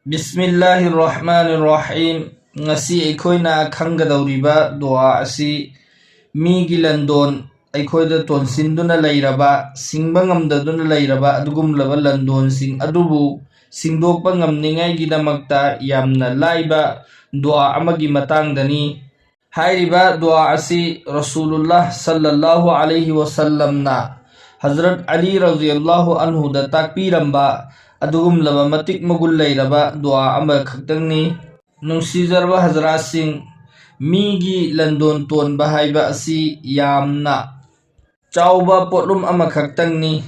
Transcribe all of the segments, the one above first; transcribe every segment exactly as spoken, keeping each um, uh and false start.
ꯕꯤꯁꯃꯤꯜꯂꯥꯍꯤꯔ ꯔꯍꯃꯥꯅꯤꯔ ꯔꯍꯤꯝ꯫ ꯉꯁꯤ ꯑꯩꯈꯣꯏꯅ ꯈꯪꯒꯗꯧꯔꯤꯕ ꯗꯨꯋꯥ ꯑꯁꯤ ꯃꯤꯒꯤ ꯂꯟꯗꯣꯟ, ꯑꯩꯈꯣꯏꯗ ꯇꯣꯟꯁꯤꯟꯗꯨꯅ ꯂꯩꯔꯕ, ꯁꯤꯡꯕ ꯉꯝꯗꯗꯨꯅ ꯂꯩꯔꯕ ꯑꯗꯨꯒꯨꯝꯂꯕ ꯂꯟꯗꯣꯟꯁꯤꯡ ꯑꯗꯨꯕꯨ ꯁꯤꯡꯗꯣꯛꯄ ꯉꯝꯅꯤꯡꯉꯥꯏꯒꯤꯗꯃꯛꯇ ꯌꯥꯝꯅ ꯂꯥꯏꯕ ꯗꯨꯋꯥ ꯑꯃꯒꯤ ꯃꯇꯥꯡꯗꯅꯤ꯫ ꯍꯥꯏꯔꯤꯕ ꯗꯨꯋꯥ ꯑꯁꯤ ꯔꯁꯨꯂꯨꯜꯂꯥꯍ ꯁꯜꯂꯜꯂꯥꯍꯨ ꯑꯂꯩꯍꯤ ꯋꯁꯜꯂꯝꯅ ꯍꯖꯔꯠ ꯑꯂꯤ ꯔꯖꯤꯌꯜꯂꯥꯍꯨ ꯑꯟꯍꯨꯗ ꯇꯥꯛꯄꯤꯔꯝꯕ ꯑꯗꯨꯒꯨꯝꯂꯕ ꯃꯇꯤꯛ ꯃꯒꯨꯟ ꯂꯩꯔꯕ ꯗꯨꯋꯥ ꯑꯃꯈꯛꯇꯪꯅꯤ꯫ ꯅꯨꯡꯁꯤꯖꯔꯕ ꯍꯖꯔꯥꯠꯁꯤꯡ, ꯃꯤꯒꯤ ꯂꯟꯗꯣꯟ ꯇꯣꯟꯕ ꯍꯥꯏꯕ ꯑꯁꯤ ꯌꯥꯝꯅ ꯆꯥꯎꯕ ꯄꯣꯠꯂꯨꯝ ꯑꯃꯈꯛꯇꯪꯅꯤ꯫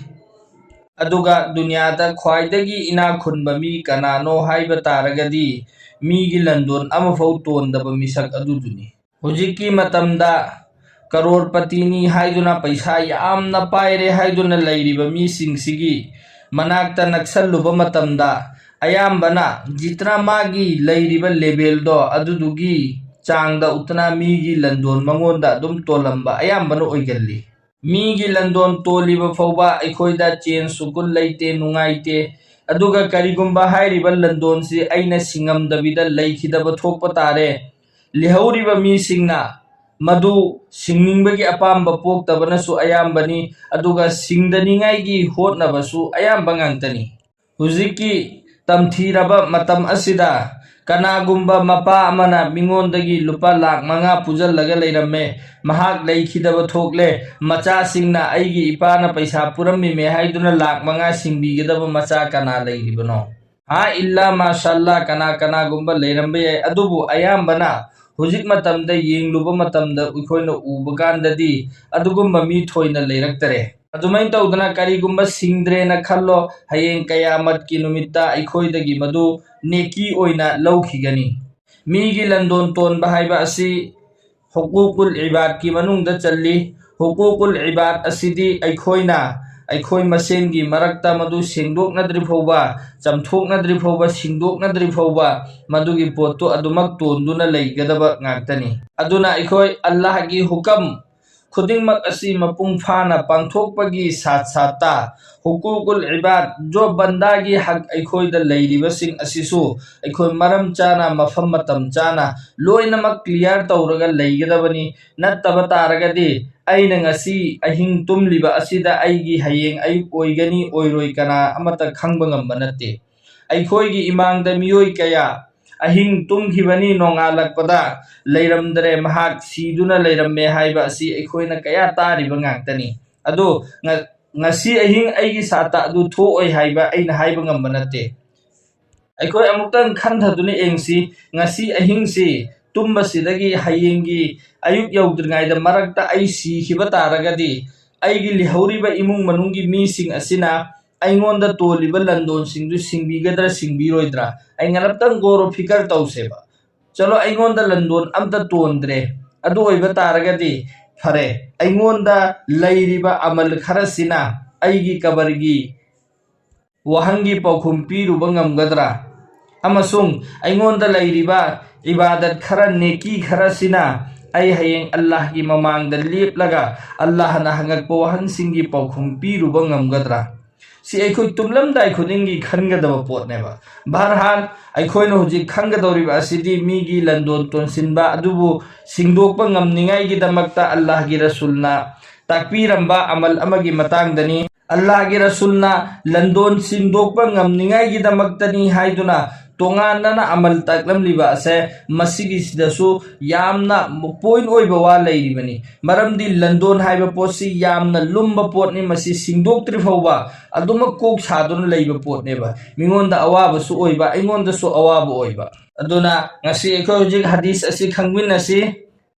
ꯑꯗꯨꯒ ꯗꯨꯅꯤꯌꯥꯗ ꯈ꯭ꯋꯥꯏꯗꯒꯤ ꯏꯅꯥꯛ ꯈꯨꯟꯕ ꯃꯤ ꯀꯅꯥꯅꯣ ꯍꯥꯏꯕ ꯇꯥꯔꯒꯗꯤ, ꯃꯤꯒꯤ ꯂꯟꯗꯣꯟ ꯑꯃꯐꯥꯎ ꯇꯣꯟꯗꯕ ꯃꯤꯁꯛ ꯑꯗꯨꯗꯨꯅꯤ꯫ ꯍꯧꯖꯤꯛꯀꯤ ꯃꯇꯝꯗ ꯀꯔꯣꯔꯄꯇꯤꯅꯤ ꯍꯥꯏꯗꯨꯅ, ꯄꯩꯁꯥ ꯌꯥꯝꯅ ꯄꯥꯏꯔꯦ ꯍꯥꯏꯗꯨꯅ ꯂꯩꯔꯤꯕ ꯃꯤꯁꯤꯡꯁꯤꯒꯤ ꯃꯅꯥꯛꯇ ꯅꯛꯁꯜꯂꯨꯕ ꯃꯇꯝꯗ, ꯑꯌꯥꯝꯕꯅ ꯖꯤꯇꯅ ꯃꯥꯒꯤ ꯂꯩꯔꯤꯕ ꯂꯦꯕꯦꯜꯗꯣ ꯑꯗꯨꯗꯨꯒꯤ ꯆꯥꯡꯗ ꯎꯠꯇꯅ ꯃꯤꯒꯤ ꯂꯟꯗꯣꯟ ꯃꯉꯣꯟꯗ ꯑꯗꯨꯝ ꯇꯣꯜꯂꯝꯕ ꯑꯌꯥꯝꯕꯅ ꯑꯣꯏꯒꯜꯂꯤ꯫ ꯃꯤꯒꯤ ꯂꯟꯗꯣꯟ ꯇꯣꯜꯂꯤꯕ ꯐꯥꯎꯕ ꯑꯩꯈꯣꯏꯗ ꯆꯦꯟ ꯁꯨꯀꯨꯟ ꯂꯩꯇꯦ, ꯅꯨꯡꯉꯥꯏꯇꯦ꯫ ꯑꯗꯨꯒ ꯀꯔꯤꯒꯨꯝꯕ ꯍꯥꯏꯔꯤꯕ ꯂꯟꯗꯣꯟꯁꯤ ꯑꯩꯅ ꯁꯤꯡꯉꯝꯗꯕꯤꯗ ꯂꯩꯈꯤꯗꯕ ꯊꯣꯛꯄ ꯇꯥꯔꯦ, ꯂꯩꯍꯧꯔꯤꯕ ꯃꯤꯁꯤꯡꯅ ꯃꯗꯨ ꯁꯤꯡꯅꯤꯡꯕꯒꯤ ꯑꯄꯥꯝꯕ ꯄꯣꯛꯇꯕꯅꯁꯨ ꯑꯌꯥꯝꯕꯅꯤ, ꯑꯗꯨꯒ ꯁꯤꯡꯗꯅꯤꯡꯉꯥꯏꯒꯤ ꯍꯣꯠꯅꯕꯁꯨ ꯑꯌꯥꯝꯕ ꯉꯥꯛꯇꯅꯤ꯫ ꯍꯧꯖꯤꯛꯀꯤ ꯇꯝꯊꯤꯔꯕ ꯃꯇꯝ ꯑꯁꯤꯗ ꯀꯅꯥꯒꯨꯝꯕ ꯃꯄꯥ ꯑꯃꯅ ꯃꯤꯉꯣꯟꯗꯒꯤ ꯂꯨꯄꯥ ꯂꯥꯈ ꯃꯉꯥ ꯄꯨꯖꯜꯂꯒ ꯂꯩꯔꯝꯃꯦ, ꯃꯍꯥꯛ ꯂꯩꯈꯤꯗꯕ ꯊꯣꯛꯂꯦ, ꯃꯆꯥꯁꯤꯡꯅ "ꯑꯩꯒꯤ ꯏꯄꯥꯅ ꯄꯩꯁꯥ ꯄꯨꯔꯝꯃꯤꯃꯦ" ꯍꯥꯏꯗꯨꯅ ꯂꯥꯈ ꯃꯉꯥ ꯁꯤꯡꯕꯤꯒꯗꯕ ꯃꯆꯥ ꯀꯅꯥ ꯂꯩꯔꯤꯕꯅꯣ? ꯍꯥ ꯏꯜꯂꯥ ꯃꯥꯁꯥꯜꯂꯥ, ꯀꯅꯥ ꯀꯅꯥꯒꯨꯝꯕ ꯂꯩꯔꯝꯕ ꯌꯥꯏ, ꯑꯗꯨꯕꯨ ꯑꯌꯥꯝꯕꯅ ꯍꯧꯖꯤꯛ ꯃꯇꯝꯗ ꯌꯦꯡꯂꯨꯕ ꯃꯇꯝꯗ ꯑꯩꯈꯣꯏꯅ ꯎꯕ ꯀꯥꯟꯗꯗꯤ ꯑꯗꯨꯒꯨꯝꯕ ꯃꯤ ꯊꯣꯏꯅ ꯂꯩꯔꯛꯇꯔꯦ꯫ ꯑꯗꯨꯃꯥꯏꯅ ꯇꯧꯗꯅ ꯀꯔꯤꯒꯨꯝꯕ ꯁꯤꯡꯗ꯭ꯔꯦꯅ ꯈꯜꯂꯣ, ꯍꯌꯦꯡ ꯀꯌꯥꯃꯠꯀꯤ ꯅꯨꯃꯤꯠꯇ ꯑꯩꯈꯣꯏꯗꯒꯤ ꯃꯗꯨ ꯅꯦꯀꯤ ꯑꯣꯏꯅ ꯂꯧꯈꯤꯒꯅꯤ꯫ ꯃꯤꯒꯤ ꯂꯟꯗꯣꯟ ꯇꯣꯟꯕ ꯍꯥꯏꯕ ꯑꯁꯤ ꯍꯨꯀꯨꯀꯨꯜ ꯏꯕꯥꯗꯀꯤ ꯃꯅꯨꯡꯗ ꯆꯜꯂꯤ꯫ ꯍꯨꯀꯨꯀꯨꯜ ꯏꯕꯥꯗ ꯑꯁꯤꯗꯤ ꯑꯩꯈꯣꯏꯅ ꯑꯩꯈꯣꯏ ꯃꯁꯦꯟꯒꯤ ꯃꯔꯛꯇ ꯃꯗꯨ ꯁꯦꯡꯗꯣꯛꯅꯗ꯭ꯔꯤ ꯐꯥꯎꯕ, ꯆꯥꯝꯊꯣꯛꯅꯗ꯭ꯔꯤ ꯐꯥꯎꯕ, ꯁꯤꯡꯗꯣꯛꯅꯗ꯭ꯔꯤ ꯐꯥꯎꯕ ꯃꯗꯨꯒꯤ ꯄꯣꯠꯇꯨ ꯑꯗꯨꯃꯛ ꯇꯣꯟꯗꯨꯅ ꯂꯩꯒꯗꯕ ꯉꯥꯛꯇꯅꯤ꯫ ꯑꯗꯨꯅ ꯑꯩꯈꯣꯏ ꯑꯜꯂꯥꯍꯒꯤ ꯍꯨꯀꯝ ꯈꯨꯗꯤꯡꯃꯛ ꯑꯁꯤ ꯃꯄꯨꯡ ꯐꯥꯅ ꯄꯥꯡꯊꯣꯛꯄꯒꯤ ꯁꯥꯠ ꯁꯥꯠꯇ ꯍꯨꯀꯨꯀꯨꯜ ꯏꯕꯥꯗ, ꯖꯣ ꯕꯟꯗꯥꯒꯤ ꯍꯛ ꯑꯩꯈꯣꯏꯗ ꯂꯩꯔꯤꯕꯁꯤꯡ ꯑꯁꯤꯁꯨ ꯑꯩꯈꯣꯏ ꯃꯔꯝ ꯆꯥꯅ, ꯃꯐꯝ ꯃꯇꯝ ꯆꯥꯅ ꯂꯣꯏꯅꯃꯛ clear ꯇꯧꯔꯒ ꯂꯩꯒꯗꯕꯅꯤ꯫ ꯅꯠꯇꯕ ꯇꯥꯔꯒꯗꯤ ꯑꯩꯅ ꯉꯁꯤ ꯑꯍꯤꯡ ꯇꯨꯝꯂꯤꯕ ꯑꯁꯤꯗ ꯑꯩꯒꯤ ꯍꯌꯦꯡ ꯑꯌꯨꯛ ꯑꯣꯏꯒꯅꯤ ꯑꯣꯏꯔꯣꯏ ꯀꯅꯥ ꯑꯃꯠꯇ ꯈꯪꯕ ꯉꯝꯕ ꯅꯠꯇꯦ꯫ ꯑꯩꯈꯣꯏꯒꯤ ꯏꯃꯥꯡꯗ ꯃꯤꯑꯣꯏ ꯀꯌꯥ ꯑꯍꯤꯡ ꯇꯨꯝꯈꯤꯕꯅꯤ, ꯅꯣꯡꯉꯥꯜꯂꯛꯄꯗ ꯂꯩꯔꯝꯗ꯭ꯔꯦ, ꯃꯍꯥꯛ ꯁꯤꯗꯨꯅ ꯂꯩꯔꯝꯃꯦ ꯍꯥꯏꯕ ꯑꯁꯤ ꯑꯩꯈꯣꯏꯅ ꯀꯌꯥ ꯇꯥꯔꯤꯕ ꯉꯥꯛꯇꯅꯤ꯫ ꯑꯗꯣ ꯉ-, ꯉꯁꯤ ꯑꯍꯤꯡ ꯑꯩꯒꯤ ꯁꯥꯠꯇ ꯑꯗꯨ ꯊꯣꯛꯑꯣꯏ ꯍꯥꯏꯕ ꯑꯩꯅ ꯍꯥꯏꯕ ꯉꯝꯕ ꯅꯠꯇꯦ꯫ ꯑꯩꯈꯣꯏ ꯑꯃꯨꯛꯇꯪ ꯈꯟꯊꯗꯨꯅ ꯌꯦꯡꯁꯤ, ꯉꯁꯤ ꯑꯍꯤꯡꯁꯤ ꯇꯨꯝꯕꯁꯤꯗꯒꯤ ꯍꯌꯦꯡꯒꯤ ꯑꯌꯨꯛ ꯌꯧꯗ꯭ꯔꯤꯉꯩꯗ ꯃꯔꯛꯇ ꯑꯩ ꯁꯤꯈꯤꯕ ꯇꯥꯔꯒꯗꯤ, ꯑꯩꯒꯤ ꯂꯩꯍꯧꯔꯤꯕ ꯏꯃꯨꯡ ꯃꯅꯨꯡꯒꯤ ꯃꯤꯁꯤꯡ ꯑꯁꯤꯅ ꯑꯩꯉꯣꯟꯗ ꯇꯣꯜꯂꯤꯕ ꯂꯟꯗꯣꯟꯁꯤꯡꯗꯨ ꯁꯤꯡꯕꯤꯒꯗ꯭ꯔꯥ ꯁꯤꯡꯕꯤꯔꯣꯏꯗ꯭ꯔꯥ? ꯑꯩ ꯉꯔꯞꯇꯪ ꯒꯣꯔꯣ ꯐꯤꯀꯔ ꯇꯧꯁꯦꯕ꯫ ꯆꯠꯂꯣ, ꯑꯩꯉꯣꯟꯗ ꯂꯟꯗꯣꯟ ꯑꯝꯇ ꯇꯣꯟꯗ꯭ꯔꯦ꯫ ꯑꯗꯨ ꯑꯣꯏꯕ ꯇꯥꯔꯒꯗꯤ ꯐꯔꯦ, ꯑꯩꯉꯣꯟꯗ ꯂꯩꯔꯤꯕ ꯑꯃꯜ ꯈꯔꯁꯤꯅ ꯑꯩꯒꯤ ꯀꯕꯔꯒꯤ ꯋꯥꯍꯪꯒꯤ ꯄꯥꯎꯈꯨꯝ ꯄꯤꯔꯨꯕ ꯉꯝꯒꯗ꯭ꯔꯥ? ꯑꯃꯁꯨꯡ ꯑꯩꯉꯣꯟꯗ ꯂꯩꯔꯤꯕ ꯏꯕꯥꯗꯠ ꯈꯔ, ꯅꯦꯀꯤ ꯈꯔꯁꯤꯅ ꯑꯩ ꯍꯌꯦꯡ ꯑꯜꯂꯥꯍꯒꯤ ꯃꯃꯥꯡꯗ ꯂꯦꯞꯂꯒ ꯑꯜꯂꯥꯍꯅ ꯍꯪꯉꯛꯄ ꯋꯥꯍꯪꯁꯤꯡꯒꯤ ꯄꯥꯎꯈꯨꯝ ꯄꯤꯔꯨꯕ ꯉꯝꯒꯗ꯭ꯔꯥ? ꯁꯤ ꯑꯩꯈꯣꯏ ꯇꯨꯝꯂꯝꯗꯥꯏ ꯈꯨꯗꯤꯡꯒꯤ ꯈꯟꯒꯗꯕ ꯄꯣꯠꯅꯦꯕ꯫ ꯕꯍꯔꯍꯥꯜ, ꯑꯩꯈꯣꯏꯅ ꯍꯧꯖꯤꯛ ꯈꯪꯒꯗꯧꯔꯤꯕ ꯑꯁꯤꯗꯤ ꯃꯤꯒꯤ ꯂꯟꯗꯣꯟ ꯇꯣꯟꯁꯤꯟꯕ ꯑꯗꯨꯕꯨ ꯁꯤꯡꯗꯣꯛꯄ ꯉꯝꯅꯤꯡꯉꯥꯏꯒꯤꯗꯃꯛꯇ ꯑꯜꯂꯥꯍꯒꯤ ꯔꯁꯨꯜꯅ ꯇꯥꯛꯄꯤꯔꯝꯕ ꯑꯃꯜ ꯑꯃꯒꯤ ꯃꯇꯥꯡꯗꯅꯤ꯫ ꯑꯜꯂꯥꯍꯒꯤ ꯔꯁꯨꯜꯅ ꯂꯟꯗꯣꯟ ꯁꯤꯡꯗꯣꯛꯄ ꯉꯝꯅꯤꯡꯉꯥꯏꯒꯤꯗꯃꯛꯇꯅꯤ ꯍꯥꯏꯗꯨꯅ ꯇꯣꯉꯥꯟꯅꯅ ꯑꯃꯜ ꯇꯥꯛꯂꯝꯂꯤꯕ ꯑꯁꯦ ꯃꯁꯤꯒꯤꯁꯤꯗꯁꯨ ꯌꯥꯝꯅ ꯄꯣꯏꯟ ꯑꯣꯏꯕ ꯋꯥ ꯂꯩꯔꯤꯕꯅꯤ꯫ ꯃꯔꯝꯗꯤ ꯂꯟꯗꯣꯟ ꯍꯥꯏꯕ ꯄꯣꯠꯁꯤ ꯌꯥꯝꯅ ꯂꯨꯝꯕ ꯄꯣꯠꯅꯤ, ꯃꯁꯤ ꯁꯤꯡꯗꯣꯛꯇ꯭ꯔꯤ ꯐꯥꯎꯕ ꯑꯗꯨꯃꯛ ꯀꯣꯛ ꯁꯥꯗꯨꯅ ꯂꯩꯕ ꯄꯣꯠꯅꯦꯕ꯫ ꯃꯤꯉꯣꯟꯗ ꯑꯋꯥꯕꯁꯨ ꯑꯣꯏꯕ, ꯑꯩꯉꯣꯟꯗꯁꯨ ꯑꯋꯥꯕ ꯑꯣꯏꯕ꯫ ꯑꯗꯨꯅ ꯉꯁꯤ ꯑꯩꯈꯣꯏ ꯍꯧꯖꯤꯛ ꯍꯗꯤꯁ ꯑꯁꯤ ꯈꯪꯃꯤꯟꯅꯁꯤ꯫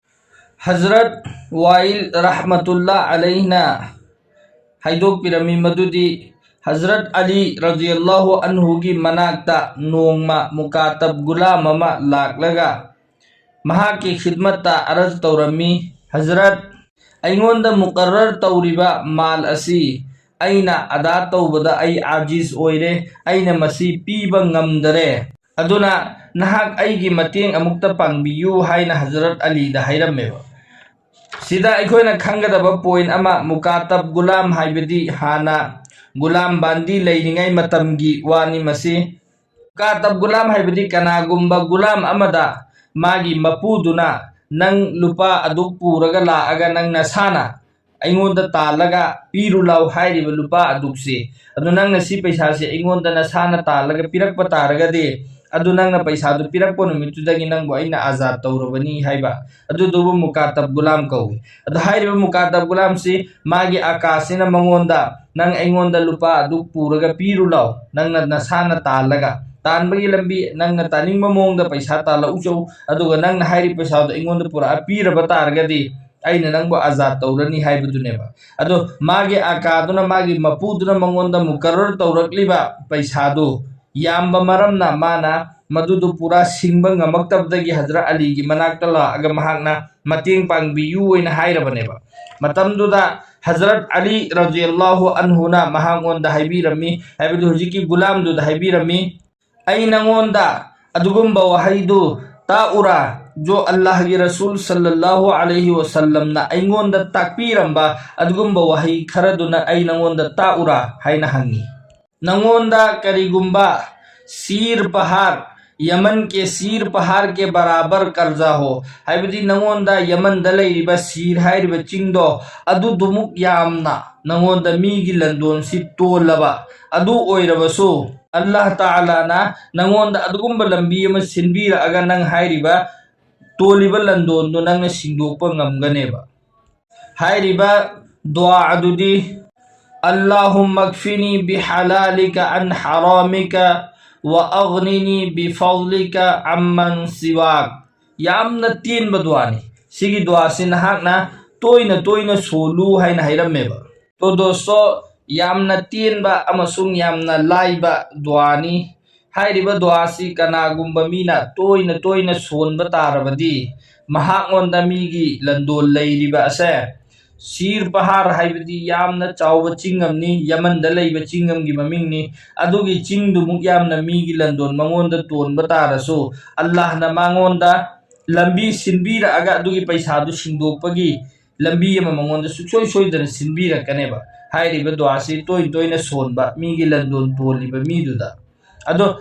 ꯍꯖꯔꯠ ꯋꯥꯏꯜ ꯔꯍꯃꯇꯨꯜꯂꯥ ꯑꯂꯩꯍꯤꯅ ꯍꯥꯏꯗꯣꯛꯄꯤꯔꯝꯃꯤ ꯃꯗꯨꯗꯤ ꯍꯖꯔꯠ ꯑꯂꯤ ꯔꯖꯤꯌꯜꯂꯥꯍꯨ ꯑꯟꯍꯨꯒꯤ ꯃꯅꯥꯛꯇ ꯅꯣꯡꯃ ꯃꯨꯀꯥꯇꯕ ꯒꯨꯂꯥꯝ ꯑꯃ ꯂꯥꯛꯂꯒ ꯃꯍꯥꯛꯀꯤ ꯈꯤꯗꯃꯠꯇ ꯑꯔꯖ ꯇꯧꯔꯝꯃꯤ, "ꯍꯖꯔꯠ, ꯑꯩꯉꯣꯟꯗ ꯃꯨꯀꯔꯔ ꯇꯧꯔꯤꯕ ꯃꯥꯜ ꯑꯁꯤ ꯑꯩꯅ ꯑꯗꯥ ꯇꯧꯕꯗ ꯑꯩ ꯑꯥꯖꯤꯖ ꯑꯣꯏꯔꯦ, ꯑꯩꯅ ꯃꯁꯤ ꯄꯤꯕ ꯉꯝꯗꯔꯦ꯫ ꯑꯗꯨꯅ ꯅꯍꯥꯛ ꯑꯩꯒꯤ ꯃꯇꯦꯡ ꯑꯃꯨꯛꯇ ꯄꯥꯡꯕꯤꯌꯨ" ꯍꯥꯏꯅ ꯍꯖꯔꯠ ꯑꯂꯤꯗ ꯍꯥꯏꯔꯝꯃꯦꯕ꯫ ꯁꯤꯗ ꯑꯩꯈꯣꯏꯅ ꯈꯪꯒꯗꯕ point ꯑꯃ, ꯃꯨꯀꯥꯇꯕ ꯒꯨꯂꯥꯝ ꯍꯥꯏꯕꯗꯤ ꯍꯥꯟꯅ ꯒꯨꯂꯥꯝ ꯕꯥꯟꯗꯤ ꯂꯩꯔꯤꯉꯩ ꯃꯇꯝꯒꯤ ꯋꯥꯅꯤ꯫ ꯃꯁꯤ ꯃꯨꯀꯥꯇꯕ ꯒꯨꯂꯥꯝ ꯍꯥꯏꯕꯗꯤ ꯀꯅꯥꯒꯨꯝꯕ ꯒꯨꯂꯥꯝ ꯑꯃꯗ ꯃꯥꯒꯤ ꯃꯄꯨꯗꯨꯅ ꯅꯪ ꯂꯨꯄꯥ ꯑꯗꯨꯛ ꯄꯨꯔꯒ ꯂꯥꯛꯑꯒ ꯅꯪ ꯅꯁꯥꯅ ꯑꯩꯉꯣꯟꯗ ꯇꯥꯜꯂꯒ ꯄꯤꯔꯨ ꯂꯥꯎ ꯍꯥꯏꯔꯤꯕ ꯂꯨꯄꯥ ꯑꯗꯨꯛꯁꯦ, ꯑꯗꯨ ꯅꯪꯅ ꯁꯤ ꯄꯩꯁꯥꯁꯦ ꯑꯩꯉꯣꯟꯗ ꯅꯁꯥꯅ ꯇꯥꯜꯂꯒ ꯄꯤꯔꯛꯄ ꯇꯥꯔꯒꯗꯤ, ꯑꯗꯨ ꯅꯪꯅ ꯄꯩꯁꯥꯗꯨ ꯄꯤꯔꯛꯄ ꯅꯨꯃꯤꯠꯇꯨꯗꯒꯤ ꯅꯪꯕꯨ ꯑꯩꯅ ꯑꯖꯥꯗ ꯇꯧꯔꯕꯅꯤ ꯍꯥꯏꯕ, ꯑꯗꯨꯗꯨꯕꯨ ꯃꯨꯀꯥꯇꯕ ꯒꯨꯂꯥꯝ ꯀꯧꯏ꯫ ꯑꯗꯣ ꯍꯥꯏꯔꯤꯕ ꯃꯨꯀꯥꯇꯕ ꯒꯨꯂꯥꯝꯁꯤ ꯃꯥꯒꯤ ꯑꯀꯥꯁꯤꯅ ꯃꯉꯣꯟꯗ, "ꯅꯪ ꯑꯩꯉꯣꯟꯗ ꯂꯨꯄꯥ ꯑꯗꯨꯛ ꯄꯨꯔꯒ ꯄꯤꯔꯨ ꯂꯥꯎ, ꯅꯪꯅ ꯅꯁꯥꯅ ꯇꯥꯜꯂꯒ, ꯇꯥꯟꯕꯒꯤ ꯂꯝꯕꯤ ꯅꯪꯅ ꯇꯥꯅꯤꯡꯕ ꯃꯑꯣꯡꯗ ꯄꯩꯁꯥ ꯇꯥꯜꯂꯛꯎ ꯆꯧ, ꯑꯗꯨꯒ ꯅꯪꯅ ꯍꯥꯏꯔꯤꯕ ꯄꯩꯁꯥꯗꯣ ꯑꯩꯉꯣꯟꯗ ꯄꯨꯔꯛꯑ ꯄꯤꯔꯕ ꯇꯥꯔꯒꯗꯤ ꯑꯩꯅ ꯅꯪꯕꯨ ꯑꯖꯥꯗ ꯇꯧꯔꯅꯤ" ꯍꯥꯏꯕꯗꯨꯅꯦꯕ꯫ ꯑꯗꯣ ꯃꯥꯒꯤ ꯑꯀꯥꯗꯨꯅ, ꯃꯥꯒꯤ ꯃꯄꯨꯗꯨꯅ ꯃꯉꯣꯟꯗ ꯃꯨꯀꯔꯔ ꯇꯧꯔꯛꯂꯤꯕ ꯄꯩꯁꯥꯗꯨ ꯌꯥꯝꯕ ꯃꯔꯝꯅ ꯃꯥꯅ ꯃꯗꯨꯗꯨ ꯄꯨꯔꯥ ꯁꯤꯡꯕ ꯉꯝꯃꯛꯇꯕꯗꯒꯤ ꯍꯖꯔꯠ ꯑꯂꯤꯒꯤ ꯃꯅꯥꯛꯇ ꯂꯥꯛꯑꯒ ꯃꯍꯥꯛꯅ ꯃꯇꯦꯡ ꯄꯥꯡꯕꯤꯌꯨ ꯍꯥꯏꯅ ꯍꯥꯏꯔꯕꯅꯦꯕ꯫ ꯃꯇꯝꯗꯨꯗ ꯍꯖꯔꯠ ꯑꯂꯤ ꯔꯖꯤꯌꯜꯂꯥꯍꯨ ꯑꯟꯍꯨꯅ ꯃꯍꯥꯛꯉꯣꯟꯗ ꯍꯥꯏꯕꯤꯔꯝꯃꯤ, ꯍꯥꯏꯕꯗꯤ ꯍꯧꯖꯤꯛꯀꯤ ꯒꯨꯂꯥꯝꯗꯨꯗ ꯍꯥꯏꯕꯤꯔꯝꯃꯤ, "ꯑꯩ ꯅꯉꯣꯟꯗ ꯑꯗꯨꯒꯨꯝꯕ ꯋꯥꯍꯩꯗꯨ ꯇꯥꯛꯎꯔꯥ? ꯖꯣ ꯑꯜꯂꯥꯍꯒꯤ ꯔꯁꯨꯜ ꯁꯜꯂꯜꯂꯥꯍꯨ ꯑꯂꯩꯍꯤ ꯋꯁꯜꯂꯝꯅ ꯑꯩꯉꯣꯟꯗ ꯇꯥꯛꯄꯤꯔꯝꯕ ꯑꯗꯨꯒꯨꯝꯕ ꯋꯥꯍꯩ ꯈꯔꯗꯨꯅ ꯑꯩ ꯅꯉꯣꯟꯗ ꯇꯥꯛꯎꯔꯥ?" ꯍꯥꯏꯅ ꯍꯪꯉꯤ꯫ "ꯅꯉꯣꯟꯗ ꯀꯔꯤꯒꯨꯝꯕ ꯁꯤꯔ ꯄꯍꯥꯔ, ꯌꯃꯟ ꯀꯦ ꯁꯤꯔ ꯄꯍꯥꯔ ꯀꯦ ꯕꯔꯥꯕꯔ ꯀꯔꯖꯥ ꯍꯣ", ꯍꯥꯏꯕꯗꯤ ꯅꯉꯣꯟꯗ ꯌꯃꯟꯗ ꯂꯩꯔꯤꯕ ꯁꯤꯔ ꯍꯥꯏꯔꯤꯕ ꯆꯤꯡꯗꯣ ꯑꯗꯨꯗꯨꯃꯨꯛ ꯌꯥꯝꯅ ꯅꯉꯣꯟꯗ ꯃꯤꯒꯤ ꯂꯟꯗꯣꯟꯁꯤ ꯇꯣꯜꯂꯕ ꯑꯗꯨ ꯑꯣꯏꯔꯕꯁꯨ, ꯑꯜꯂꯥꯍ ꯇꯥꯂꯥꯅ ꯅꯉꯣꯟꯗ ꯑꯗꯨꯒꯨꯝꯕ ꯂꯝꯕꯤ ꯑꯃ ꯁꯤꯟꯕꯤꯔꯛꯑꯒ ꯅꯪ ꯍꯥꯏꯔꯤꯕ ꯇꯣꯜꯂꯤꯕ ꯂꯟꯗꯣꯟꯗꯣ ꯅꯪꯅ ꯁꯤꯡꯗꯣꯛꯄ ꯉꯝꯒꯅꯦꯕ꯫ ꯍꯥꯏꯔꯤꯕ ꯗꯨꯋꯥ ꯑꯗꯨꯗꯤ, "اللهم اكفني بحلالك عن حرامك وأغنني بفضلك عمن سواك"꯫ ꯌꯥꯝꯅ ꯇꯦꯟꯕ ꯗꯨꯋꯥꯅꯤ꯫ ꯁꯤꯒꯤ ꯗꯨꯋꯥꯁꯤ ꯅꯍꯥꯛꯅ ꯇꯣꯏꯅ ꯇꯣꯏꯅ ꯁꯣꯜꯂꯨ ꯍꯥꯏꯅ ꯍꯥꯏꯔꯝꯃꯦꯕ꯫ ꯇꯣꯗꯣꯁꯣ, ꯌꯥꯝꯅ ꯇꯦꯟꯕ ꯑꯃꯁꯨꯡ ꯌꯥꯝꯅ ꯂꯥꯏꯕ ꯗꯨꯋꯥꯅꯤ꯫ ꯍꯥꯏꯔꯤꯕ ꯗꯨꯋꯥꯁꯤ ꯀꯅꯥꯒꯨꯝꯕ ꯃꯤꯅ ꯇꯣꯏꯅ ꯇꯣꯏꯅ ꯁꯣꯟꯕ ꯇꯥꯔꯕꯗꯤ, ꯃꯍꯥꯛꯉꯣꯟꯗ ꯃꯤꯒꯤ ꯂꯟꯗꯣꯜ ꯂꯩꯔꯤꯕ ꯑꯁꯦ, ꯁꯤꯔ ꯄꯍꯥꯔ ꯍꯥꯏꯕꯗꯤ ꯌꯥꯝꯅ ꯆꯥꯎꯕ ꯆꯤꯡ ꯑꯃꯅꯤ, ꯌꯃꯟꯗ ꯂꯩꯕ ꯆꯤꯡ ꯑꯃꯒꯤ ꯃꯃꯤꯡꯅꯤ꯫ ꯑꯗꯨꯒꯤ ꯆꯤꯡꯗꯨꯃꯨꯛ ꯌꯥꯝꯅ ꯃꯤꯒꯤ ꯂꯟꯗꯣꯟ ꯃꯉꯣꯟꯗ ꯇꯣꯟꯕ ꯇꯥꯔꯁꯨ, ꯑꯜꯂꯥꯍꯅ ꯃꯉꯣꯟꯗ ꯂꯝꯕꯤ ꯁꯤꯟꯕꯤꯔꯛꯑꯒ ꯑꯗꯨꯒꯤ ꯄꯩꯁꯥꯗꯨ ꯁꯤꯡꯗꯣꯛꯄꯒꯤ ꯂꯝꯕꯤ ꯑꯃ ꯃꯉꯣꯟꯗ ꯁꯨꯡꯁꯣꯏ ꯁꯣꯏꯗꯅ ꯁꯤꯟꯕꯤꯔꯛꯀꯅꯦꯕ꯫ ꯍꯥꯏꯔꯤꯕ ꯗꯨꯋꯥꯁꯤ ꯇꯣꯏꯅ ꯇꯣꯏꯅ ꯁꯣꯟꯕ ꯃꯤꯒꯤ ꯂꯟꯗꯣꯟ ꯇꯣꯜꯂꯤꯕ ꯃꯤꯗꯨꯗ꯫ ꯑꯗꯣ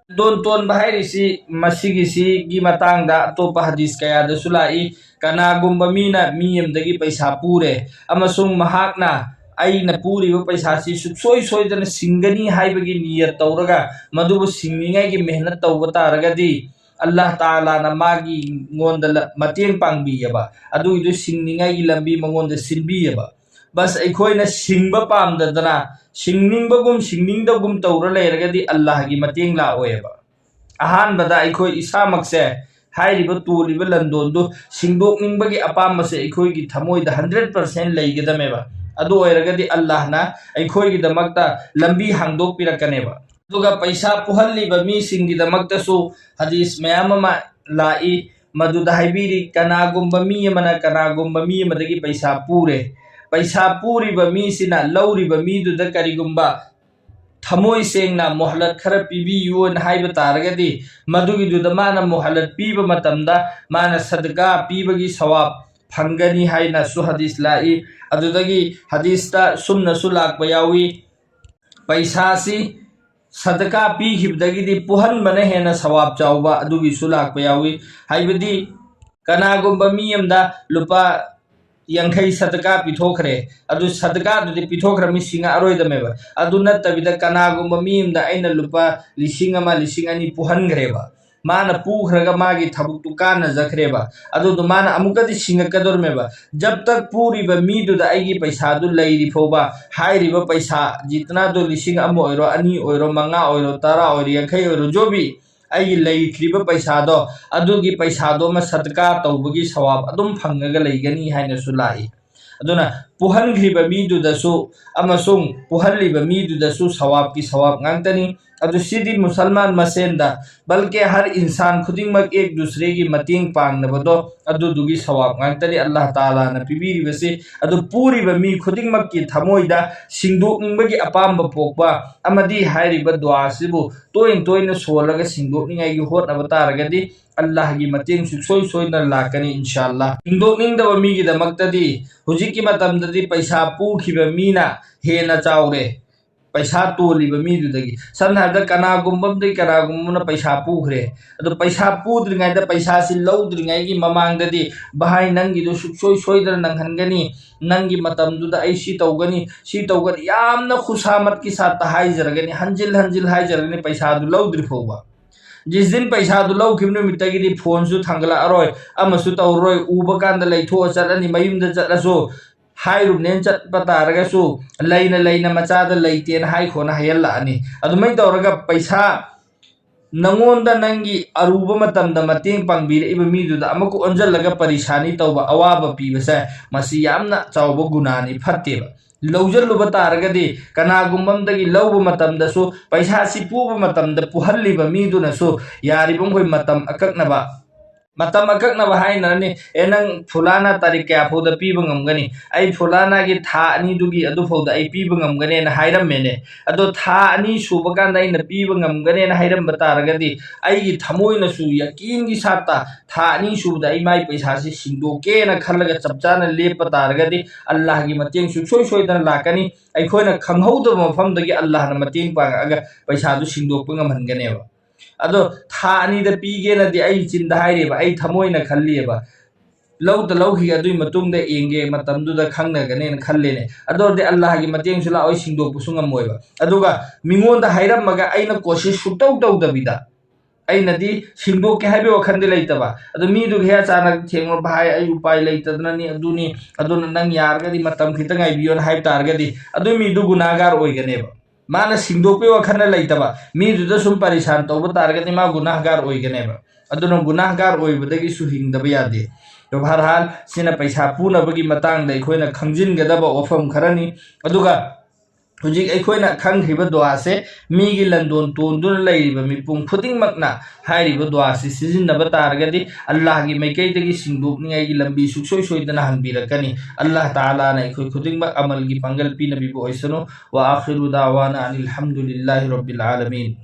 ꯂꯟꯗꯣꯟ ꯇꯣꯟꯕ ꯍꯥꯏꯔꯤꯁꯤ ꯃꯁꯤꯒꯤꯁꯤꯒꯤ ꯃꯇꯥꯡꯗ ꯑꯇꯣꯞꯄ ꯍꯗꯤꯁ ꯀꯌꯥꯗꯁꯨ ꯂꯥꯛꯏ꯫ ꯀꯅꯥꯒꯨꯝꯕ ꯃꯤꯅ ꯃꯤ ꯑꯃꯗꯒꯤ ꯄꯩꯁꯥ ꯄꯨꯔꯦ ꯑꯃꯁꯨꯡ ꯃꯍꯥꯛꯅ ꯑꯩꯅ ꯄꯨꯔꯤꯕ ꯄꯩꯁꯥꯁꯤ ꯁꯨꯡꯁꯣꯏ ꯁꯣꯏꯗꯅ ꯁꯤꯡꯒꯅꯤ ꯍꯥꯏꯕꯒꯤ ꯅꯤꯌꯠ ꯇꯧꯔꯒ ꯃꯗꯨꯕꯨ ꯁꯤꯡꯅꯤꯡꯉꯥꯏꯒꯤ ꯃꯦꯍꯅꯠ ꯇꯧꯕ ꯇꯥꯔꯒꯗꯤ, ꯑꯜꯂꯥꯍ ꯇꯥꯂꯥꯅ ꯃꯥꯒꯤ ꯉꯣꯟꯗ ꯂ-, ꯃꯇꯦꯡ ꯄꯥꯡꯕꯤꯑꯕ, ꯑꯗꯨꯒꯤꯗꯨ ꯁꯤꯡꯅꯤꯡꯉꯥꯏꯒꯤ ꯂꯝꯕꯤ ꯃꯉꯣꯟꯗ ꯁꯤꯟꯕꯤꯑꯕ꯫ ꯕꯁ ꯑꯩꯈꯣꯏꯅ ꯁꯤꯡꯕ ꯄꯥꯝꯗꯗꯅ ꯁꯤꯡꯅꯤꯡꯕꯒꯨꯝ ꯁꯤꯡꯅꯤꯡꯗꯒꯨꯝ ꯇꯧꯔ ꯂꯩꯔꯒꯗꯤ ꯑꯜꯂꯥꯍꯒꯤ ꯃꯇꯦꯡ ꯂꯥꯛꯑꯣꯏꯕ꯫ ꯑꯍꯥꯟꯕꯗ ꯑꯩꯈꯣꯏ ꯏꯁꯥꯃꯛꯁꯦ ꯍꯥꯏꯔꯤꯕ ꯇꯣꯜꯂꯤꯕ ꯂꯟꯗꯣꯟꯗꯨ ꯁꯤꯡꯗꯣꯛꯅꯤꯡꯕꯒꯤ ꯑꯄꯥꯝꯕꯁꯦ ꯑꯩꯈꯣꯏꯒꯤ ꯊꯃꯣꯏꯗ ꯍꯟꯗ꯭ꯔꯦꯠ ꯄꯥꯔꯁꯦꯟ ꯂꯩꯒꯗꯃꯦꯕ꯫ ꯑꯗꯨ ꯑꯣꯏꯔꯒꯗꯤ ꯑꯜꯂꯥꯍꯅ ꯑꯩꯈꯣꯏꯒꯤꯗꯃꯛꯇ ꯂꯝꯕꯤ ꯍꯥꯡꯗꯣꯛꯄꯤꯔꯛꯀꯅꯦꯕ꯫ ꯑꯗꯨꯒ ꯄꯩꯁꯥ ꯄꯨꯍꯜꯂꯤꯕ ꯃꯤꯁꯤꯡꯒꯤꯗꯃꯛꯇꯁꯨ ꯍꯗꯤꯁ ꯃꯌꯥꯝ ꯑꯃ ꯂꯥꯛꯏ꯫ ꯃꯗꯨꯗ ꯍꯥꯏꯕꯤꯔꯤ, ꯀꯅꯥꯒꯨꯝꯕ ꯃꯤ ꯑꯃꯅ ꯀꯅꯥꯒꯨꯝꯕ ꯃꯤ ꯑꯃꯗꯒꯤ ꯄꯩꯁꯥ ꯄꯨꯔꯦ, ꯄꯩꯁꯥ ꯄꯨꯔꯤꯕ ꯃꯤꯁꯤꯅ ꯂꯧꯔꯤꯕ ꯃꯤꯗꯨꯗ ꯀꯔꯤꯒꯨꯝꯕ ꯊꯃꯣꯏ ꯁꯦꯡꯅ ꯃꯣꯍꯂꯠ ꯈꯔ ꯄꯤꯕꯤꯌꯨꯅ ꯍꯥꯏꯕ ꯇꯥꯔꯒꯗꯤ, ꯃꯗꯨꯒꯤꯗꯨꯗ ꯃꯥꯅ ꯃꯣꯍꯂꯠ ꯄꯤꯕ ꯃꯇꯝꯗ ꯃꯥꯅ ꯁꯗꯀꯥ ꯄꯤꯕꯒꯤ ꯁꯋꯥꯕ ꯐꯪꯒꯅꯤ ꯍꯥꯏꯅꯁꯨ ꯍꯗꯤꯁ ꯂꯥꯛꯏ꯫ ꯑꯗꯨꯗꯒꯤ ꯍꯗꯤꯁꯇ ꯁꯨꯝꯅꯁꯨ ꯂꯥꯛꯄ ꯌꯥꯎꯏ, ꯄꯩꯁꯥꯁꯤ ꯁꯗꯀꯥ ꯄꯤꯈꯤꯕꯗꯒꯤꯗꯤ ꯄꯨꯍꯟꯕꯅ ꯍꯦꯟꯅ ꯁꯋꯥꯕ ꯆꯥꯎꯕ ꯑꯗꯨꯒꯤꯁꯨ ꯂꯥꯛꯄ ꯌꯥꯎꯏ꯫ ꯍꯥꯏꯕꯗꯤ ꯀꯅꯥꯒꯨꯝꯕ ꯃꯤ ꯑꯃꯗ ꯂꯨꯄꯥ ꯌꯥꯡꯈꯩ ꯁꯗꯀꯥ ꯄꯤꯊꯣꯛꯈ꯭ꯔꯦ, ꯑꯗꯨ ꯁꯗꯀꯥꯗꯨꯗꯤ ꯄꯤꯊꯣꯛꯈ꯭ꯔꯃꯤ ꯁꯤꯡꯉꯛꯑꯔꯣꯏꯗꯃꯦꯕ꯫ ꯑꯗꯨ ꯅꯠꯇꯕꯤꯗ ꯀꯅꯥꯒꯨꯝꯕ ꯃꯤ ꯑꯃꯗ ꯑꯩꯅ ꯂꯨꯄꯥ ꯂꯤꯁꯤꯡ ꯑꯃ, ꯂꯤꯁꯤꯡ ꯑꯅꯤ ꯄꯨꯍꯟꯈ꯭ꯔꯦꯕ, ꯃꯥꯅ ꯄꯨꯈ꯭ꯔꯒ ꯃꯥꯒꯤ ꯊꯕꯛꯇꯨ ꯀꯥꯟꯅꯖꯈ꯭ꯔꯦꯕ, ꯑꯗꯨꯗꯣ ꯃꯥꯅ ꯑꯃꯨꯛꯀꯗꯤ ꯁꯤꯡꯉꯛꯀꯗꯧꯔꯤꯃꯦꯕ꯫ ꯖꯕ ꯇꯛ ꯄꯨꯔꯤꯕ ꯃꯤꯗꯨꯗ ꯑꯩꯒꯤ ꯄꯩꯁꯥꯗꯨ ꯂꯩꯔꯤ ꯐꯥꯎꯕ, ꯍꯥꯏꯔꯤꯕ ꯄꯩꯁꯥ ꯖꯤꯇꯅꯥꯗꯣ ꯂꯤꯁꯤꯡ ꯑꯃ ꯑꯣꯏꯔꯣ, ꯑꯅꯤ ꯑꯣꯏꯔꯣ, ꯃꯉꯥ ꯑꯣꯏꯔꯣ, ꯇꯔꯥ ꯑꯣꯏꯔꯣ, ꯌꯥꯡꯈꯩ ꯑꯣꯏꯔꯣ, ꯖꯣꯕꯤ, ꯑꯩꯒꯤ ꯂꯩꯈ꯭ꯔꯤꯕ ꯄꯩꯁꯥꯗꯣ, ꯑꯗꯨꯒꯤ ꯄꯩꯁꯥꯗꯣ ꯑꯃ ꯁꯗꯀꯥ ꯇꯧꯕꯒꯤ ꯁꯋꯥꯕ ꯑꯗꯨꯝ ꯐꯪꯉꯒ ꯂꯩꯒꯅꯤ ꯍꯥꯏꯅꯁꯨ ꯂꯥꯛꯏ꯫ ꯑꯗꯨꯅ ꯄꯨꯍꯟꯈ꯭ꯔꯤꯕ ꯃꯤꯗꯨꯗꯁꯨ ꯑꯃꯁꯨꯡ ꯄꯨꯍꯜꯂꯤꯕ ꯃꯤꯗꯨꯗꯁꯨ ꯁꯋꯥꯕꯀꯤ ꯁꯋꯥꯕ ꯉꯥꯛꯇꯅꯤ꯫ ꯑꯗꯨ ꯁꯤꯗꯤ ꯃꯨꯁꯜꯃꯥꯟ ꯃꯁꯦꯟꯗ, ꯕꯜꯀꯦ ꯍꯔ ꯏꯟꯁꯥꯟ ꯈꯨꯗꯤꯡꯃꯛ ꯑꯦꯛ ꯗꯨꯁꯔꯦꯒꯤ ꯃꯇꯦꯡ ꯄꯥꯡꯅꯕꯗꯣ, ꯑꯗꯨꯗꯨꯒꯤ ꯁꯋꯥꯕ ꯉꯥꯛꯇꯅꯤ ꯑꯜꯂꯥꯍ ꯇꯥꯂꯥꯅ ꯄꯤꯕꯤꯔꯤꯕꯁꯤ꯫ ꯑꯗꯨ ꯄꯨꯔꯤꯕ ꯃꯤ ꯈꯨꯗꯤꯡꯃꯛꯀꯤ ꯊꯃꯣꯏꯗ ꯁꯤꯡꯗꯣꯛꯅꯤꯡꯕꯒꯤ ꯑꯄꯥꯝꯕ ꯄꯣꯛꯄ ꯑꯃꯗꯤ ꯍꯥꯏꯔꯤꯕ ꯗꯨꯋꯥ ꯑꯁꯤꯕꯨ ꯇꯣꯏꯅ ꯇꯣꯏꯅ ꯁꯣꯜꯂꯒ ꯁꯤꯡꯗꯣꯛꯅꯤꯡꯉꯥꯏꯒꯤ ꯍꯣꯠꯅꯕ ꯇꯥꯔꯒꯗꯤ, ꯑꯜꯂꯥꯍꯒꯤ ꯃꯇꯦꯡ ꯁꯨꯡꯁꯣꯏ ꯁꯣꯏꯗꯅ ꯂꯥꯛꯀꯅꯤ, ꯏꯟꯁꯥ ꯑꯜꯂꯥꯍ꯫ ꯁꯤꯡꯗꯣꯛꯅꯤꯡꯗꯕ ꯃꯤꯒꯤꯗꯃꯛꯇꯗꯤ ꯍꯧꯖꯤꯛꯀꯤ ꯃꯇꯝꯗꯗꯤ ꯄꯩꯁꯥ ꯄꯨꯈꯤꯕ ꯃꯤꯅ ꯍꯦꯟꯅ ꯆꯥꯎꯔꯦ꯫ ꯄꯩꯁꯥ ꯇꯣꯜꯂꯤꯕ ꯃꯤꯗꯨꯗꯒꯤ, ꯁꯝꯅ ꯍꯥꯏꯔꯕꯗ, ꯀꯅꯥꯒꯨꯝꯕ ꯑꯃꯗꯒꯤ ꯀꯅꯥꯒꯨꯝꯕ ꯑꯃꯅ ꯄꯩꯁꯥ ꯄꯨꯈ꯭ꯔꯦ꯫ ꯑꯗꯣ ꯄꯩꯁꯥ ꯄꯨꯗ꯭ꯔꯤꯉꯩꯗ, ꯄꯩꯁꯥꯁꯤ ꯂꯧꯗ꯭ꯔꯤꯉꯩꯒꯤ ꯃꯃꯥꯡꯗꯗꯤ, "ꯚꯥꯏ, ꯅꯪꯒꯤꯗꯣ ꯁꯨꯡꯁꯣꯏ ꯁꯣꯏꯗꯅ ꯅꯪꯍꯟꯒꯅꯤ, ꯅꯪꯒꯤ ꯃꯇꯝꯗꯨꯗ ꯑꯩ ꯁꯤ ꯇꯧꯒꯅꯤ, ꯁꯤ ꯇꯧꯒꯅꯤ", ꯌꯥꯝꯅ ꯈꯨꯁꯥꯃꯠꯀꯤ ꯁꯥꯠꯇ ꯍꯥꯏꯖꯔꯒꯅꯤ, ꯍꯟꯖꯤꯜ ꯍꯟꯖꯤꯜ ꯍꯥꯏꯖꯔꯒꯅꯤ, ꯄꯩꯁꯥꯗꯨ ꯂꯧꯗ꯭ꯔꯤ ꯐꯥꯎꯕ꯫ ꯖꯤꯁ ꯗꯤꯟ ꯄꯩꯁꯥꯗꯨ ꯂꯧꯈꯤꯕ ꯅꯨꯃꯤꯠꯇꯒꯤꯗꯤ ꯐꯣꯟꯁꯨ ꯊꯥꯡꯒꯠꯂꯛꯑꯔꯣꯏ, ꯑꯃꯁꯨ ꯇꯧꯔꯔꯣꯏ, ꯎꯕ ꯀꯥꯟꯗ ꯂꯩꯊꯣꯛꯑ ꯆꯠꯂꯅꯤ, ꯃꯌꯨꯝꯗ ꯆꯠꯂꯁꯨ ꯍꯥꯏꯔꯨꯕꯅꯦꯅ ꯆꯠꯄ ꯇꯥꯔꯒꯁꯨ, "ꯂꯩꯅ ꯂꯩꯅ ꯃꯆꯥꯗ ꯂꯩꯇꯦꯅ" ꯍꯥꯏꯈꯣꯅ ꯍꯥꯏꯍꯜꯂꯛꯑꯅꯤ꯫ ꯑꯗꯨꯃꯥꯏꯅ ꯇꯧꯔꯒ ꯄꯩꯁꯥ ꯅꯪꯉꯣꯟꯗ ꯅꯪꯒꯤ ꯑꯔꯨꯕ ꯃꯇꯝꯗ ꯃꯇꯦꯡ ꯄꯥꯡꯕꯤꯔꯛꯏꯕ ꯃꯤꯗꯨꯗ ꯑꯃꯨꯛꯀ ꯑꯣꯟꯁꯤꯜꯂꯒ ꯄꯔꯤꯁꯥꯅꯤ ꯇꯧꯕ, ꯑꯋꯥꯕ ꯄꯤꯕꯁꯦ, ꯃꯁꯤ ꯌꯥꯝꯅ ꯆꯥꯎꯕ ꯒꯨꯅꯥꯅꯤ, ꯐꯠꯇꯦꯕ꯫ ꯂꯧꯁꯤꯜꯂꯨꯕ ꯇꯥꯔꯒꯗꯤ, ꯀꯅꯥꯒꯨꯝꯕ ꯑꯃꯗꯒꯤ ꯂꯧꯕ ꯃꯇꯝꯗꯁꯨ, ꯄꯩꯁꯥꯁꯤ ꯄꯨꯕ ꯃꯇꯝꯗ ꯄꯨꯍꯜꯂꯤꯕ ꯃꯤꯗꯨꯅꯁꯨ ꯌꯥꯔꯤꯕ ꯃꯈꯩ ꯃꯇꯝ ꯑꯀꯛꯅꯕ, ꯃꯇꯝ ꯑꯀꯛꯅꯕ ꯍꯥꯏꯅꯔꯅꯤ, "ꯑꯦ, ꯅꯪ ꯐꯨꯂꯥꯅ ꯇꯥꯔꯤꯛ ꯀꯌꯥ ꯐꯥꯎꯗ ꯄꯤꯕ ꯉꯝꯒꯅꯤ? ꯑꯩ ꯐꯨꯂꯥꯅꯒꯤ ꯊꯥ ꯑꯅꯤꯗꯨꯒꯤ ꯑꯗꯨꯐꯥꯎꯗ ꯑꯩ ꯄꯤꯕ ꯉꯝꯒꯅꯦꯅ" ꯍꯥꯏꯔꯝꯃꯦꯅꯦ꯫ ꯑꯗꯣ ꯊꯥ ꯑꯅꯤ ꯁꯨꯕ ꯀꯥꯟꯗ ꯑꯩꯅ ꯄꯤꯕ ꯉꯝꯒꯅꯦꯅ ꯍꯥꯏꯔꯝꯕ ꯇꯥꯔꯒꯗꯤ, ꯑꯩꯒꯤ ꯊꯃꯣꯏꯅꯁꯨ ꯌꯀꯤꯟꯒꯤ ꯁꯥꯠꯇ ꯊꯥ ꯑꯅꯤ ꯁꯨꯕꯗ ꯑꯩ ꯃꯥꯏ ꯄꯩꯁꯥꯁꯤ ꯁꯤꯡꯗꯣꯛꯀꯦꯅ ꯈꯜꯂꯒ ꯆꯞ ꯆꯥꯅ ꯂꯦꯞꯄ ꯇꯥꯔꯒꯗꯤ, ꯑꯜꯂꯥꯍꯒꯤ ꯃꯇꯦꯡ ꯁꯨꯡꯁꯣꯏ ꯁꯣꯏꯗꯅ ꯂꯥꯛꯀꯅꯤ꯫ ꯑꯩꯈꯣꯏꯅ ꯈꯪꯍꯧꯗꯕ ꯃꯐꯝꯗꯒꯤ ꯑꯜꯂꯥꯍꯅ ꯃꯇꯦꯡ ꯄꯥꯡꯉꯛꯑꯒ ꯄꯩꯁꯥꯗꯨ ꯁꯤꯡꯗꯣꯛꯄ ꯉꯝꯍꯟꯒꯅꯦꯕ꯫ ꯑꯗꯣ ꯊꯥ ꯑꯅꯤꯗ ꯄꯤꯒꯦꯅꯗꯤ ꯑꯩ ꯆꯤꯟꯗ ꯍꯥꯏꯔꯤꯕ, ꯑꯩ ꯊꯃꯣꯏꯅ ꯈꯜꯂꯤꯑꯕ, "ꯂꯧꯗ ꯂꯧꯈꯤꯒꯦ, ꯑꯗꯨꯒꯤ ꯃꯇꯨꯡꯗ ꯌꯦꯡꯒꯦ, ꯃꯇꯝꯗꯨꯗ ꯈꯪꯅꯒꯅꯦꯅ" ꯈꯜꯂꯦꯅꯦ꯫ ꯑꯗꯨ ꯑꯣꯏꯔꯗꯤ ꯑꯜꯂꯥꯍꯒꯤ ꯃꯇꯦꯡꯁꯨ ꯂꯥꯛꯑꯣꯏ, ꯁꯤꯡꯗꯣꯛꯄꯁꯨ ꯉꯝꯃꯣꯏꯕ꯫ ꯑꯗꯨꯒ ꯃꯤꯉꯣꯟꯗ ꯍꯥꯏꯔꯝꯃꯒ ꯑꯩꯅ ꯀꯣꯁꯤꯁ ꯁꯨꯛꯇꯧ ꯇꯧꯗꯕꯤꯗ, ꯑꯩꯅꯗꯤ ꯁꯤꯡꯗꯣꯛꯀꯦ ꯍꯥꯏꯕꯒꯤ ꯋꯥꯈꯜꯗꯤ ꯂꯩꯇꯕ, ꯑꯗꯣ ꯃꯤꯗꯨꯒ ꯍꯦꯛ ꯆꯥꯅ ꯊꯦꯡꯅ, "ꯚꯥꯏ, ꯑꯩ ꯎꯄꯥꯏ ꯂꯩꯇꯗꯅꯅꯤ, ꯑꯗꯨꯅꯤ, ꯑꯗꯨꯅ ꯅꯪ ꯌꯥꯔꯒꯗꯤ ꯃꯇꯝ ꯈꯤꯇꯪ ꯉꯥꯏꯕꯤꯌꯣꯅ" ꯍꯥꯏꯕ ꯇꯥꯔꯒꯗꯤ, ꯑꯗꯨ ꯃꯤꯗꯨ ꯒꯨꯅꯥꯍꯒꯥꯔ ꯑꯣꯏꯒꯅꯦꯕ꯫ ꯃꯥꯅ ꯁꯤꯡꯗꯣꯛꯄꯒꯤ ꯋꯥꯈꯜꯅ ꯂꯩꯇꯕ, ꯃꯤꯗꯨꯗ ꯁꯨꯝ ꯄꯔꯤꯁꯥꯟ ꯇꯧꯕ ꯇꯥꯔꯒꯗꯤ ꯃꯥ ꯒꯨꯅꯥꯍꯒꯥꯔ ꯑꯣꯏꯒꯅꯦꯕ꯫ ꯑꯗꯨꯅ ꯒꯨꯅꯥꯍꯒꯥꯔ ꯑꯣꯏꯕꯗꯒꯤꯁꯨ ꯍꯤꯡꯗꯕ ꯌꯥꯗꯦ꯫ ꯕꯍꯔꯍꯥꯜ, ꯁꯤꯅ ꯄꯩꯁꯥ ꯄꯨꯅꯕꯒꯤ ꯃꯇꯥꯡꯗ ꯑꯩꯈꯣꯏꯅ ꯈꯪꯖꯤꯟꯒꯗꯕ ꯋꯥꯐꯝ ꯈꯔꯅꯤ꯫ ꯑꯗꯨꯒ ꯍꯧꯖꯤꯛ ꯑꯩꯈꯣꯏꯅ ꯈꯪꯈ꯭ꯔꯤꯕ ꯗꯨꯋꯥꯁꯦ ꯃꯤꯒꯤ ꯂꯟꯗꯣꯟ ꯇꯣꯟꯗꯨꯅ ꯂꯩꯔꯤꯕ ꯃꯤꯄꯨꯝ ꯈꯨꯗꯤꯡꯃꯛꯅ ꯍꯥꯏꯔꯤꯕ ꯗꯨꯋꯥꯁꯤ ꯁꯤꯖꯤꯟꯅꯕ ꯇꯥꯔꯒꯗꯤ ꯑꯜꯂꯥꯍꯒꯤ ꯃꯥꯏꯀꯩꯗꯒꯤ ꯁꯤꯡꯗꯣꯛꯅꯤꯡꯉꯥꯏꯒꯤ ꯂꯝꯕꯤ ꯁꯨꯡꯁꯣꯏ ꯁꯣꯏꯗꯅ ꯍꯟꯕꯤꯔꯛꯀꯅꯤ꯫ ꯑꯜꯂꯥꯍ ꯇꯥꯂꯥꯅ ꯑꯩꯈꯣꯏ ꯈꯨꯗꯤꯡꯃꯛ ꯑꯃꯜꯒꯤ ꯄꯥꯡꯒꯜ ꯄꯤꯅꯕꯤꯕ ꯑꯣꯏꯁꯅꯨ꯫ وآخر دعوانا أن الحمد لله رب العالمين.